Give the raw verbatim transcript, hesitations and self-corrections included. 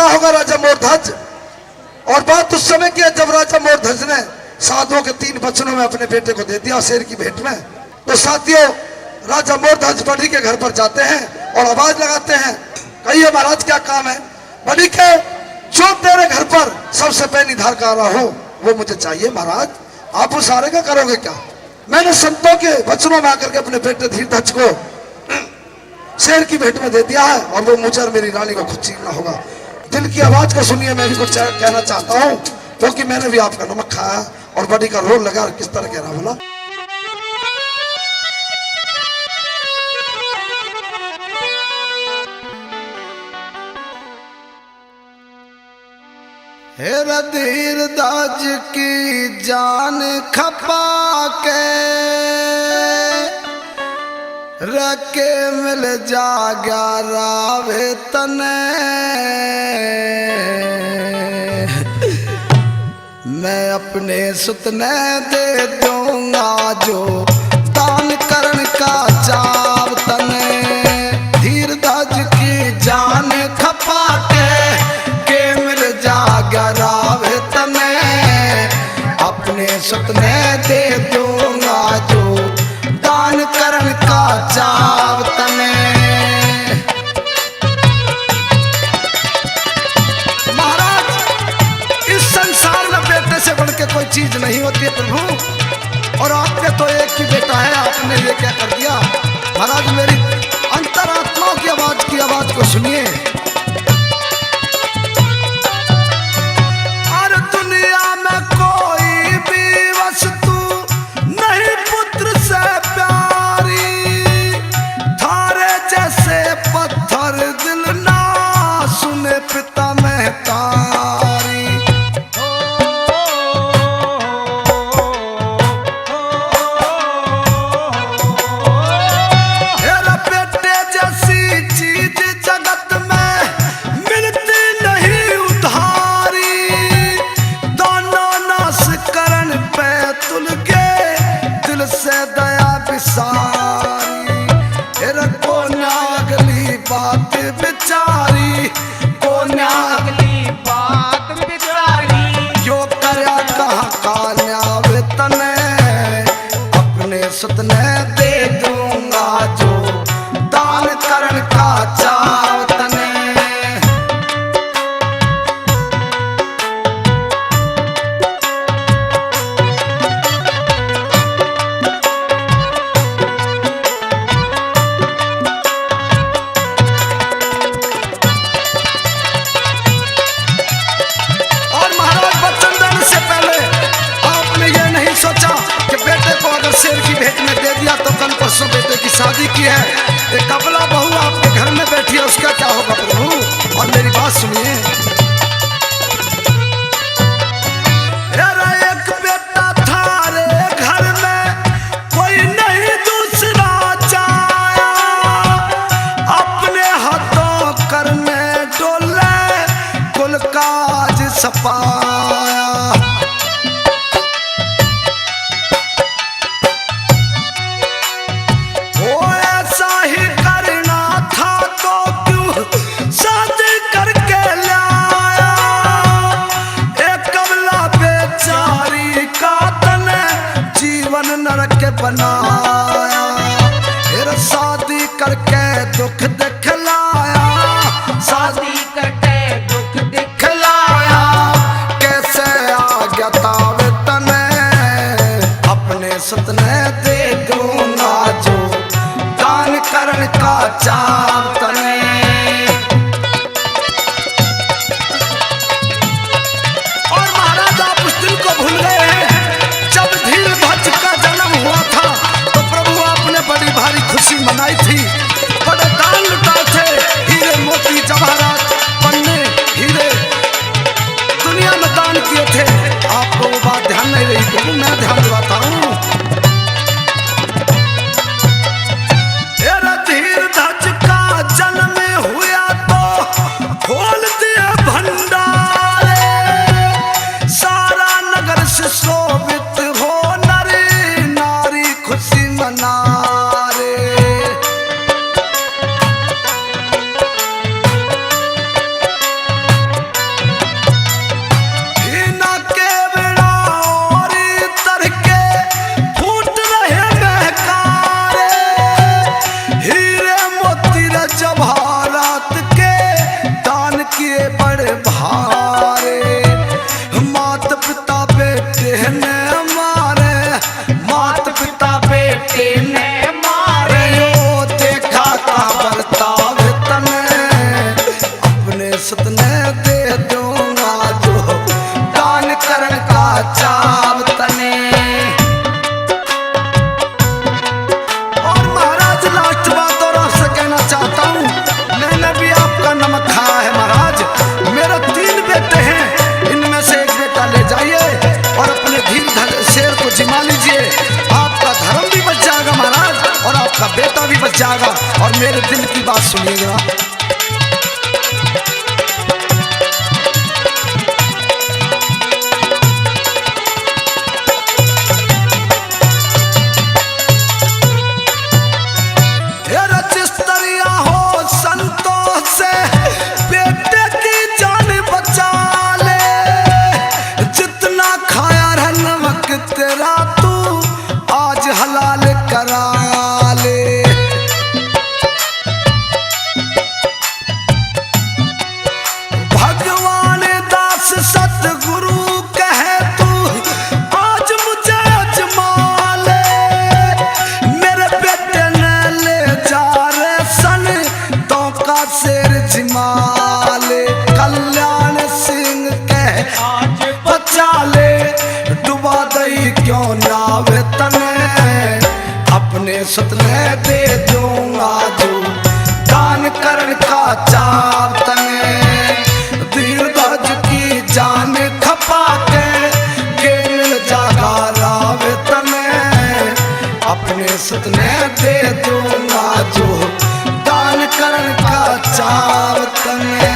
होगा राजा मोरध्वज। और बात उस समय की है जब राजा मोरध्वज ने साधुओं के तीन वचनों में अपने बेटे को दे दिया शेर की भेंट में। तो साथियों, राजा मोरध्वज बड़ी के घर पर जाते हैं और आवाज लगाते हैं, "कहिए महाराज, क्या काम है?" बड़ी के, "जो तेरे घर पर सबसे पहली धार का रहा हो, वो मुझे चाहिए महाराज। आप उस आरे का करोगे क्या?" मैंने संतों के वचनों में आकर के अपने बेटे धीरध्वज को शेर की भेंट में दे दिया है और वो मुझे और मेरी रानी को खुद छीनना होगा। दिल की आवाज को सुनिए, मैं भी कुछ कह-, कहना चाहता हूँ, क्योंकि मैंने भी आपका नमक खाया। और बड़ी का रोल लगा, किस तरह कह रहा बोला। हे धीरध्वज की जान खपा के, रखे मिल जा ग्यारह वे तने। मैं अपने सुत ने दे दूंगा जो दान करण का चाव तने। धीरध्वज की जान खपा के, के मिल जा ग्यारह वे तने। अपने सुत ने दे दूंगा जो दान करण का चाव तने। महाराज, इस संसार में बेटे से बढ़ के कोई चीज नहीं होती है प्रभु, और आपके तो एक ही बेटा है, आपने ये क्या कर दिया? महाराज, मेरी अंतरात्माओं की आवाज, की आवाज को सुनिए। और दुनिया में कोई भी वस्तु नहीं पुत्र से प्यारी, थारे जैसे पत्थर दिल ना सुने पिता महतारी। हेरा बेटे जैसी चीज जगत में मिलती नहीं उधारी, दाना नाश करण पे तुल के दिल से दया बिसारी। फिर कोन्या अगली बात बिचारी, कोन्या अगली बात बिचारी। यो करया कहाँ का न्याव तने, अपने सुत ने दे दूंगा जो दान करण का चाव तने। और महाराज, वचन देने से पहले आपने ये नहीं सोचा कि बेटे को अगर शेर की भेंट में दे दिया तो कल परसों बेटे की शादी की है, एक अबला बहू आपके घर में बैठी है, उसका क्या होगा प्रभु? और मेरी बात सुनिए। अरे एक बेटा थारे घर में कोई नहीं दूसरा चाया, अपने हाथों करने डोले कुल काज सपाया। ओ ऐसा ही करना था तो क्यों शादी करके लाया? एक कमला बेचारी का तने जीवन नरक बनाया। फिर शादी करके दुख दिखलाया, शादी करके दुख दिखलाया। कैसे आ गया ताव तने, अपने सुत ने दे दूंगा जो दान करण का चाव तने। और महाराज, आप उस दिन को भूल गए हैं जब धीरध्वज का जन्म हुआ था। तने दे दूंगा जो दान करण का चाव तने। और महाराज, लास्ट बात और आपसे कहना चाहता हूँ, मैंने भी आपका नमक खाया है महाराज। मेरे तीन बेटे हैं, इनमें से एक बेटा ले जाइए और अपने धीर धर-, शेर को जिमा लीजिए। आपका धर्म भी बच जाएगा महाराज, और आपका बेटा भी बच जाएगा। और मेरे दिल की बात सुनिएगा। हे रजिस्टरिया हो संतोष से, बेटे की जान बचा ले। जितना खाया है नमक तेरा, तू आज हलाल करा ले। भगवान दास सतगुरु कहे तू आज मुझे आजमा ले। मेरे बेटे ने ले जा रे सन, तो का शेर जिमा ले। कल्याण सिंह कहे आज बचा ले, डुबा दई क्यों नाव तने। अपने सतने दे दूंगा जो दान करण का चाव तने। धीर धज की जान खपा के, के मिल जागा राव तने। अपने सतने दे दूंगा जो दान करण का चाव तने।